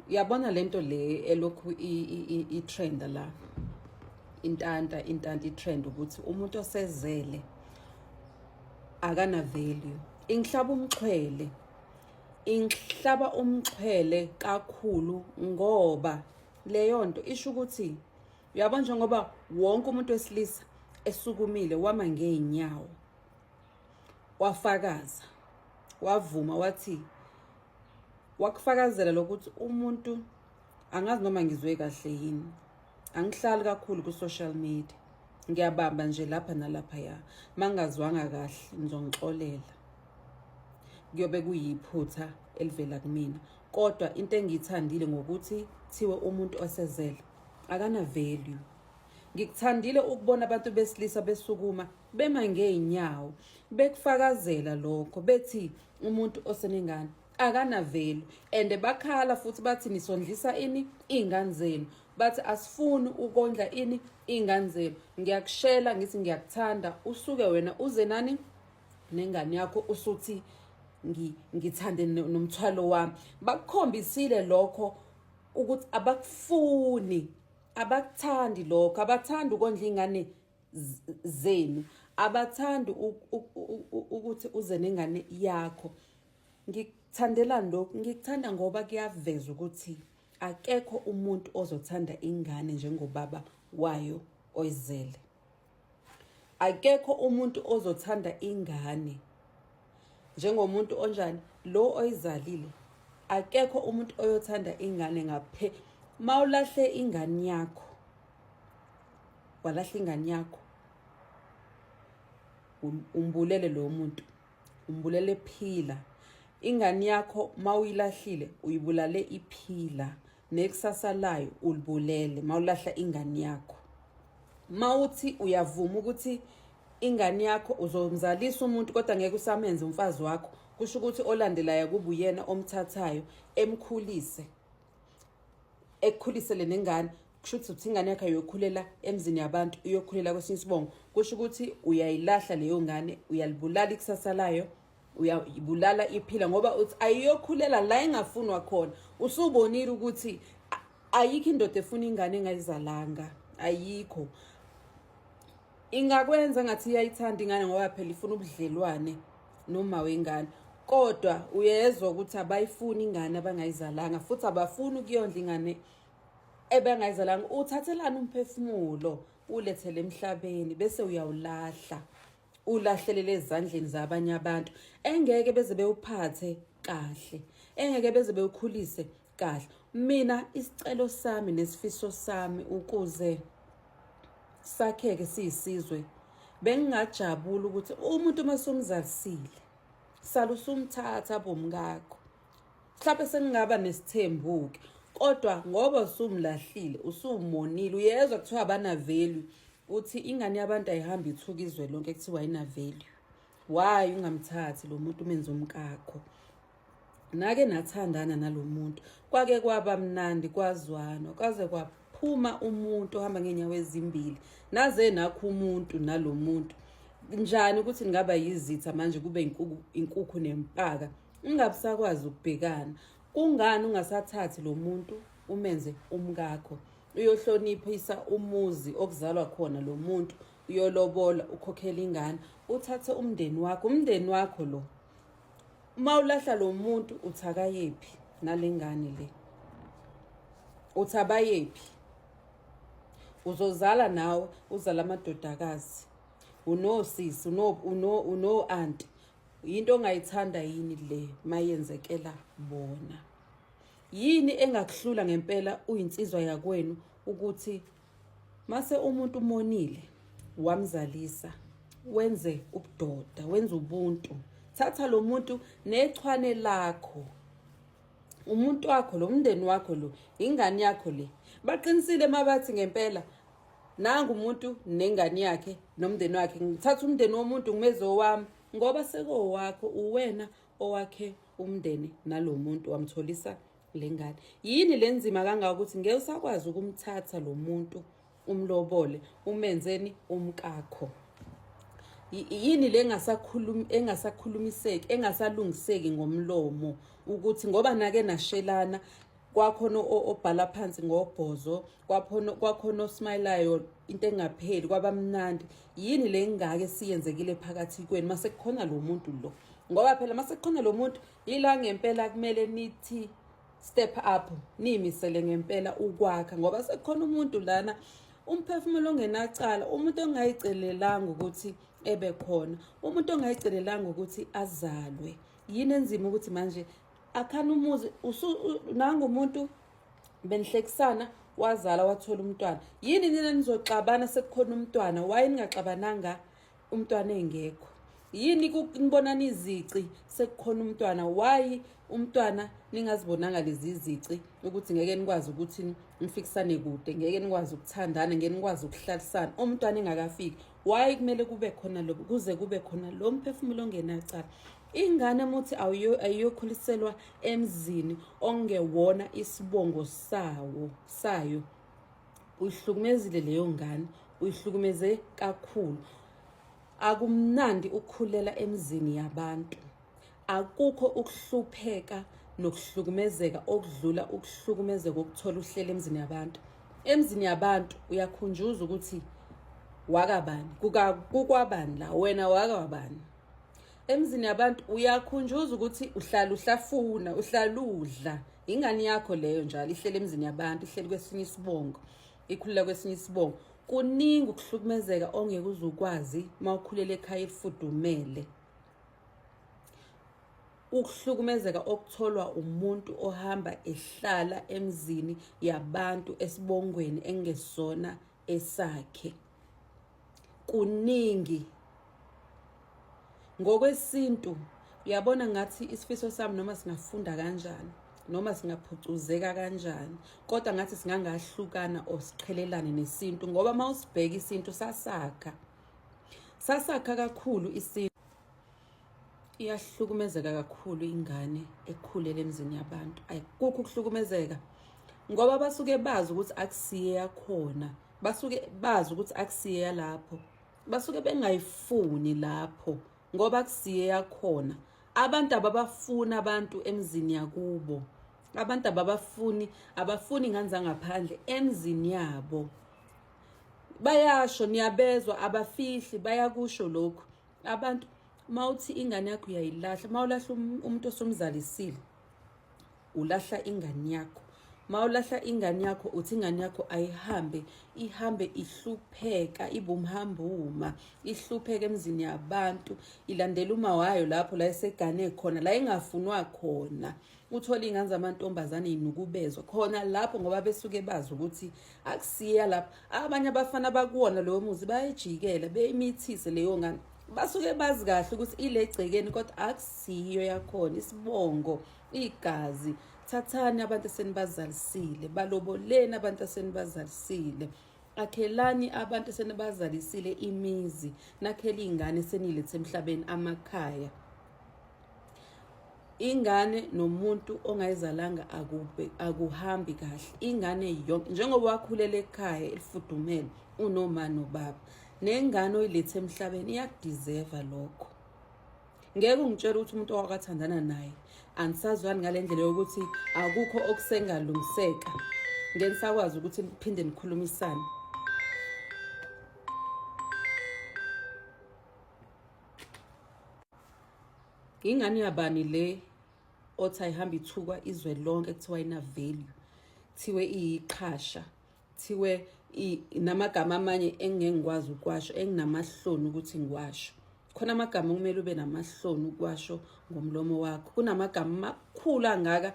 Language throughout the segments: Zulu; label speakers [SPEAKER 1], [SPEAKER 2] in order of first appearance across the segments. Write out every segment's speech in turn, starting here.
[SPEAKER 1] Yabona lento le elokhu i-trend la, intanta intanta i-trend ukuthi umuntu osezele akana value. Ingihlaba umxhwele, ingihlaba umxhwele kakhulu, ngoba leyo nto isho ukuthi, uyabona, njengoba wonke umuntu wesilisa esukumile wama ngeenyawo, wafakaza, wavuma, wathi wakufakazela lokuthi umuntu, angazi noma ngizwe kahle yini, angihlali kakhulu ku-social media, ngiyabamba nje lapha nalapha, ya, mangazwanga kahle ngizongixolela, kuyobe kuyiphutha elivela kumina. Kodwa into engiyithandile ngokuthi thiwe umuntu osezele akana value, ngikuthandile ukubona abantu besilisa besukuma bema ngeenyawo bekufakazela lokho, bethi umuntu osenengane akana value, and bakhala futhi bathi nisondlisa ini iy'ngane zenu, bathi asifuni ukondla ini iy'ngane zenu. Ngiyakushela ngithi ngiyakuthanda, usuke wena uze nani nengane yakho, usuthi ngithande nomthwalo wami. Bakukhombisile lokho ukuthi abakufuni, abakuthandi lokho, abathandi ukondla ingane zenu, abathandi ukuthi uze nengane yakho. Ngikuthandelani lokhu? Ngikuthanda ngoba kuyaveza ukuthi akekho umuntu ozothanda ingane njengobaba wayo oyizele. Akekho umuntu ozothanda ingane njengomuntu onjani lo oyizalile. Akekho umuntu oyothanda ingane ngaphe mawulahle ingane yakho, walahla ingane yakho, umbulele lo muntu, umbulele ephila. Ingane yakho mawuyilahlile, uyibulale iphila, nekusasa layo ulibulele mawulahla ingane yakho. Mawuthi uyavuma ukuthi ingane yakho uzomzalisa umuntu kodwa ngeke usamenze umfazi wakho, kusho ukuthi olandelayo kuba uyena omthathayo, emkhulise, ekukhulisele nengane. Kusho ukuthi uthi ingane yakho ayokhulela emzini yabantu, iyokhulela kwesinye isibongo. Kusho ukuthi uyayilahla leyo ngane, uyalibulala ikusasa layo, uyayibulala iphila, ngoba uthi ayiyokhulela la engafunwa khona. Usubonile ukuthi ayikho indoda efuna ingane engayizalanga, ayikho. Ingakwenza ngathi iyayithanda ingane ngoba phela ifuna ubudlelwane noma wengane, kodwa uyezwa ukuthi abayifuni ingane abangayizalanga, futhi abafuni ukuyondla ingane ebengayizalanga. Uthathelani umphefumulo ulethele emhlabeni bese uyawulahla, ulahlelele ezandleni zabanye abantu engeke beze bewuphathe kahle, engeke beze bewukhulise kahle? Mina isicelo sami nesifiso sami, ukuze sakheke siyisizwe, bengingajabula ukuthi umuntu uma somzalisile, sala usumthatha bomkakho, mhlawumbe sengingaba nesithembu-ke. Kodwa ngoba usumlahlile, usumonile, uyezwa kuthiwa abana value, uthi ingane yabantu ayihambi ithuka izwe lonke, kuthiwa ayina value. Why ungamthathi lo muntu umenze umkakho? Nake nathandana nalo muntu, kwake kwaba mnandi, kwazwanwa, kwaze kwaphuma umuntu ohamba ngeenyawo ezimbili, naze nakho umuntu nalo muntu. Njani ukuthi ningaba yizitha manje, kube inkukhu nempaka, ungabe usakwazi ukubhekana? Kungani ungasathathi lo muntu umenze umkakho, uyohloniphisa umuzi okuzalwa khona lo muntu, uyolobola, ukhokhela ingane, uthathe umndeni wakho, umndeni wakho lo? Uma ulahla lo muntu, uthakayephi nalengane le? Uthi abayephi? Uzozala nawe, uzala amadodakazi, unosisi, uno auntie. Yinto ongayithanda yini le mayenzekela bona? Yini engakuhlula ngempela uyinsizwa yakwenu ukuthi mase umuntu umonile, wamzalisa, wenze ubudoda, wenze ubuntu, thatha lo muntu nechwane lakho, umuntu wakho lo, umndeni wakho lo, ingane yakho le? Baqinisile mabathi ngempela nangu umuntu nengane yakhe nomndeni wakhe. Ngithatha umndeni womuntu ngimeze owami, ngoba sekowakho, uwena owakhe umndeni nalo muntu, wamtholisa le ngane. Yini le nzima kangaka ukuthi ngeke usakwazi ukumthatha lo muntu, umlobole, umenzeni umkakho? Yini le engasakhulumi, engasakhulumiseki, engasalungiseki ngomlomo, ukuthi ngoba nake nashelana, kwakhona obhala phansi ngobhozo, kwakhona kwakhona osmilayo, into engapheli, kwabamnandi. Yini le ngake siyenzekile phakathi kwenu mase kukhona lo muntu lo? Ngoba phela mase kukhona lo muntu, yila ngempela kumele nithi step up, niyimisele ngempela ukwakha, ngoba sekukhona umuntu lana, umphefumulo ongenacala, umuntu ongayicelelanga ukuthi ebe khona, umuntu ongayicelelanga ukuthi azalwe. Yini enzima ukuthi manje akhana umuzi? Nangu umuntu benihlekisana, wazala, wathola umntwana. Yini nina nizoxabana sekukhona umntwana? Waye ningaxabananga umntwana engekho? Yini nibonana izici sekukhona umntwana? Why umntwana ningazibonanga lezi zici, ukuthi ngeke nikwazi ukuthi nifikisane kude, ngeke nikwazi ukuthandana, ngeke nikwazi ukuhlalisana umntwana engakafiki? Why kumele kube khona lo, kuze kube khona lo mphefumulo ongenacala? Ingane muthi ayiyokhuliselwa emzini ongewona isibongo sawo sayo. Uyihlukumezile leyo ngane, uyihlukumeze kakhulu. Akumnandi ukukhulela emzini yabantu. Akukho ukuhlupheka nokuhlukumezeka okudlula ukuhlukumezeka okuthola uhlele emzini yabantu. Emzini yabantu uyakhunjuzwa ukuthi wakabani, kukwabani la, wena wakabani. Emzini yabantu uyakhunjuzwa ukuthi uhlala uhlafuna, uhlala udla ingane yakho leyo njalo, ihlele emzini yabantu, ihleli kwesinye isibongo, ikhulela kwesinye isibongo. Kuningi ukuhlukumezeka ongeke uze ukwazi uma ukhulela ekhaya elifudumele, ukuhlukumezeka okutholwa umuntu ohamba ehlala emzini yabantu, esibongweni engesona esakhe. Kuningi ngokwesintu. Uyabona, ngathi isifiso sami, noma singafunda kanjani, noma singaphucuzeka kanjani, kodwa ngathi singangahlukana or siqhelelane nesintu, ngoba uma usibheka isintu sasakha, sasakha kakhulu isintu. Iyahlukumezeka kakhulu ingane ekhulele emzini yabantu. Ayikukho ukuhlukumezeka, ngoba basuke bazi ukuthi akusiye yakhona, basuke bazi ukuthi akusiye yalapho, basuke bengayifuni lapho ngoba akusiye yakhona. Abantu ababafuni abantu emzini yakubo, abantu ababafuni, abafuni ingane zangaphandle emzini yabo. Bayasho, niyabezwa, abafihli, bayakusho lokhu abantu. Mawuthi ingane yakho uyayilahla, mawulahla umuntu osumzalisile, ulahla ingane yakho. Mawulahla ingane yakho, uthi ingane yakho ayihambe, ihambe ihlupheka, ibumhambuma, ihlupheka emzini yabantu, ilandela uma wayo lapho la esegane khona, la ingafunwa khona. Uthole iy'ngane zamantombazane y'nukubezwa khona lapho, ngoba besuke bazi ukuthi akusiya lapho. Abanye abafana bakuwona lowo muzi bayayijikela, beyimithise leyo ngane. Basuke bazi kahle ukuthi ile gcekeni, kodwa akusiyo yakhona, isibongo, igazi. Thathani abantu esenibazalisile, baloboleni abantu esenibazalisile, akhelani abantu esenibazalisile imizi, nakhele iy'ngane eseniyilethe emhlabeni amakhaya. Ingane nomuntu ongayizalanga akube akuhambi kahle. Ingane yonke, njengoba wakhulela ekhaya elifudumele unoma nobaba, nengane oyilethe emhlabeni iyakudeserva lokho. Ngeke ungitshele ukuthi umuntu owakathandana naye anisazwani ngale ndlela yokuthi akukho okusengalungiseka, ngeke nisakwazi ukuthi niphinde nikhulumisane. Ingane yabani le othi ayihambe ithukwa izwe lonke, kuthiwa ina value, kuthiwe iyiqhasha, kuthiwe namagama amanye engeke ngikwazi ukwasho, enginamahloni ukuthi ngiwasho? Khona amagama okumele ube namahloni ukwasho ngomlomo wakho. Kunamagama amakhulu angaka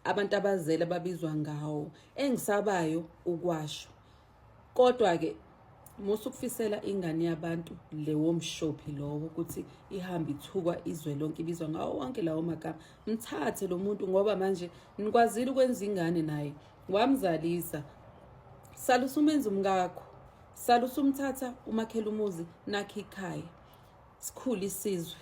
[SPEAKER 1] abantu abazele ababizwa ngawo engisabayo ukwasho. Kodwa ke musa ukufisela ingane yabantu lewo mshophi lowo, ukuthi ihambe ithukwa izwe lonke, ibizwa ngawo wonke lawo magama. Mthathe lo muntu, ngoba manje nikwazile ukwenza ingane naye, wamzalisa. Sala usumenza umkakho, sala usumthatha, umakhela umuzi, nakho ikhaya, sikhulu isizwe.